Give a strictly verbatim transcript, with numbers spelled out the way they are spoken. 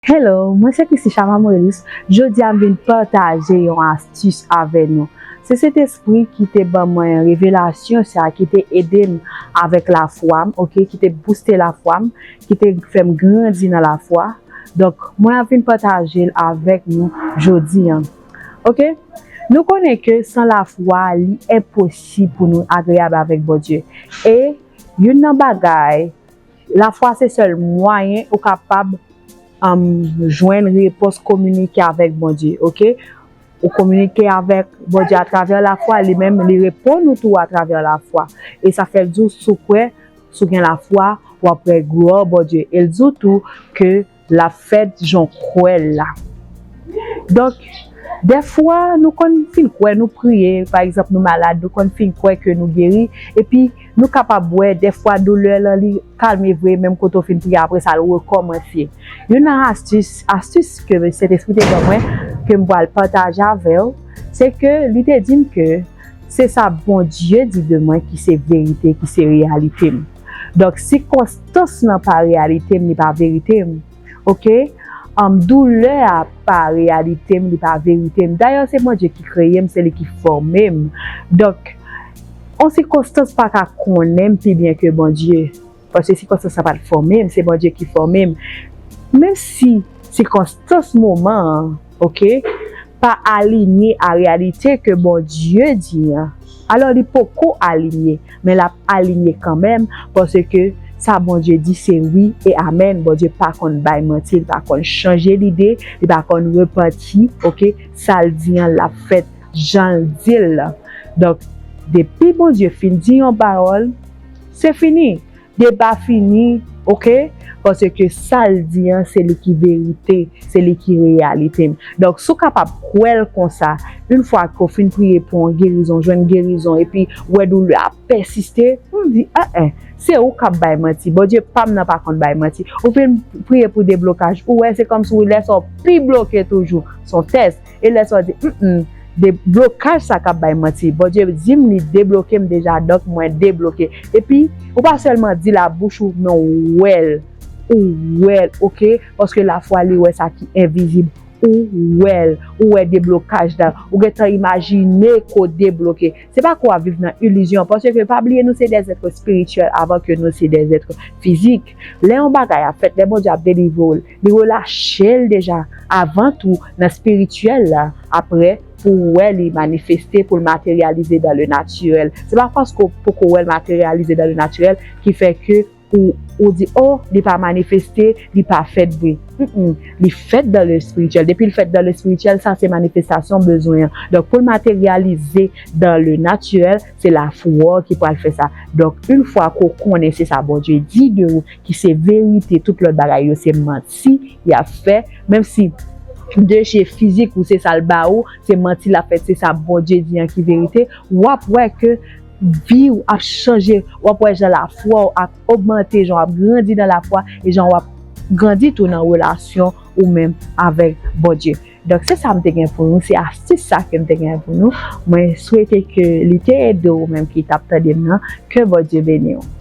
Hello, mwen se Christy Chama Morelus. Jodi a m vin pataje yon astis avè nou. Se Sentespri ki te ban mwen revelasyon sa, ki te ede m avèk lafwa m, oke, ki te bouste lafwa m, ki te fè m grandi nan lafwa. Donk, mwen ap vin pataje l avèk nou jodi a. Oke? Nou konnen ke san lafwa, li enposib pou nou agreyab avèk Bondye. E youn nan bagay, lafwa se sèl mwayen ou kapab, um, jwenn repons, kominike avèk Bondye, oke? Ou kominike avèk Bondye atravè lafwa, li menm, li reponn ou tou atravè lafwa. E sa fè l di w, si w kwè, si w gen lafwa, w ap wè glwa Bondye. E l di w tou ke l ap fèt jan w kwè l la. Donk, dèfwa, nou konn fin kwè, nou priye, pa egzanp, nou malad, nou konn fin kwè ke nou geri, epi nou kapab wè, dèfwa, doulè lan li kalme vre, menm kote w fin priye, apre sa, l rekòmanse. Youn nan astis, astis ke Sentespri te ban mwen, ke m pral pataje avè w, se ke li te di m ke se sa Bondye di de mwen ki se verite, ki se reyalite m. Donk, sikonstans lan pa reyalite m, li pa verite m. Oke? Anm, doulè a pa reyalite m, li pa verite m. Dayè, se Bondye ki kreye m, se li ki fòme m. Donk, yon sikonstans pa ka konnen m pi byen ke Bondye. Paske sikonstans sa pa t fòme m, se Bondye ki fòme m. Menm si sikonstans moman an, oke, pa alinye a reyalite ke Bondye di an, alò li poko alinye, men l ap alinye kanmenm, paske sa Bondye di se wi e amèn. Bondye pa konn bay manti, li pa konn chanje lide, li pa konn repanti, oke, sa l di an, l ap fèt jan l di l la. Donk, depi Bondye fin di yon pawòl, se fini. Deba fini, oke? Paske sa l di an, se li ki verite, se li ki reyalite m. Donk, si w kapab kwè l konsa, yon fwa ke w fin priye pou yon gerizon, jwenn gerizon, epi w wè doulè a pèsiste, m di, en, en, se ou k ap bay manti. Bondye pa m nan pa konn bay manti. Ou fin priye pou deblokaj, ou wè se kòmsi w lè sa w pi bloke toujou. Se yon tès. E lè sa w di, mm, mm, de, blokaj sa k ap bay manti. Bondye di m li debloke m deja, donk mwen debloke. Epi, ou pa sèlman di l a bouch ou, men w wè l. Ou wè l, oke? Paske lafwa li wè sa ki envizib. Ou wè l, ou wè deblokaj la. Ou gentan imajine ke w debloke. Se pa ke w ap viv nan ilizyon, paske pa bliye nou se des êtres spirituels avant que nous se des êtres physiques. Lè yon bagay ap fèt, lè Bondye ap delivre w, li relache l deja avan tou nan espirityèl la, apre pou w wè li manifeste, pou l materyalize dans le naturel. Se pa paske w poko wè l materyalize dans le naturel ki fè ke ou, ou di, oh, li pa manifeste, li pa fèt vre. Mm-mm. Li fèt dans le spirituel. Depi l fèt dans le spirituel, sa se manifestasyon bezwen an. Donk, pou l materyalize dans le naturel, se lafwa w ki pral fè sa. Donk, yon fwa ke w konnen se sa Bondye di de ou, ki se verite, tout lòt bagay yo se manti y ap fè, menm si de je fizik ou se sa l ba ou, se manti l ap fè, se sa Bondye di an ki verite, w ap wè ke vi w ap chanje, w ap wè jan lafwa w ap ogmante, jan w ap grandi nan lafwa, e jan w ap grandi tou nan relasyon ou menm avèk Bondye. Donk, se sa m te gen pou nou, se astis sa ke m te gen pou nou. Mwen swete ke li te ede w menm ki t ap tande m nan. Ke Bondye beni w.